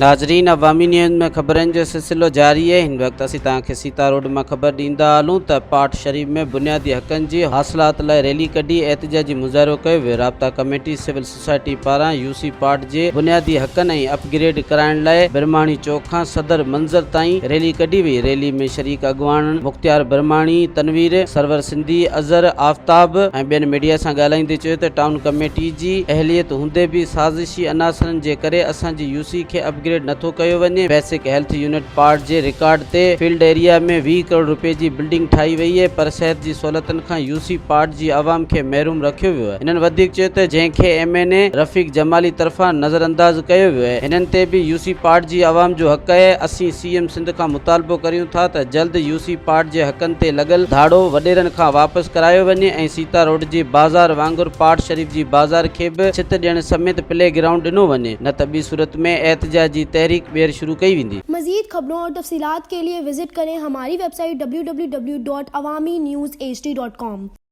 ناظرين عوامي نيوز ۾ خبرن جو سلسلو جاري آهي هن وقت اسين توهان کي سيتا روڊ مان خبر ڏيندا هلون ته پاٽ شريف ۾ بنيادي حقن جي حاصلات لاء ريلي ڪڍي احتجاجي مظاهرو ڪيو ويو رابطا ڪميٽي سول سوسائٽي پاران يو سي پاٽ جي بنيادي حقن ۽ اپ گريڊ ڪرائڻ لاء برهماڻي چوڪ کان صدر منظر تائين ريلي ڪڍي وئي ريلي ۾ شريڪ اڳواڻن مختيار برهماڻي، تنوير، سرور سنڌي، اظهر آفتاب ۽ ٻين ميڊيا سان ڳالهائيندي چيو ته ٽائون ڪميٽي جي اهليت هوندي به سازشي عناصرن جي ڪري اسان جي يو سي کي اپ گريڊ نٿو ڪيو وڃي، بيسڪ هيلٿ يونٽ پارٽ جي رڪارڊ تي فيلڊ ايريا ۾ 20 ڪروڙ رپئي جي بلڊنگ ٺاهي وئي اهي پر صحت جي سهولتن کان يو سي پارٽ جي عوام کي محروم رکيو ويو اهي. هنن وڌيڪ چيو ته جنهن کي ايم اين اي رفيق جمالي طرفان نظرانداز ڪيو ويو اهي هنن تي به يو سي پارٽ جي عوام جو حق اهي، اسين سي ايم سنڌ کان مطالبو ڪريون ٿا ته جلد يو سي پارٽ جي حقن تي لڳل ڌاڙو وڏيرن کان واپس ڪرايو وڃي ۽ سيتا روڊ جي بازار وانگر پاٽ شريف جي بازار کي به ڇت ڏيڻ سميت پلي گرائونڊ ڏنو وڃي نه ته ٻي صورت ۾ احتجاجي تحريڪ ٻيهر شروع ڪئي ويندي. مزيد خبرون اور تفصيلات کے لئے وزٽ ڪرين ھماري web site www.awamiNewsHD.com.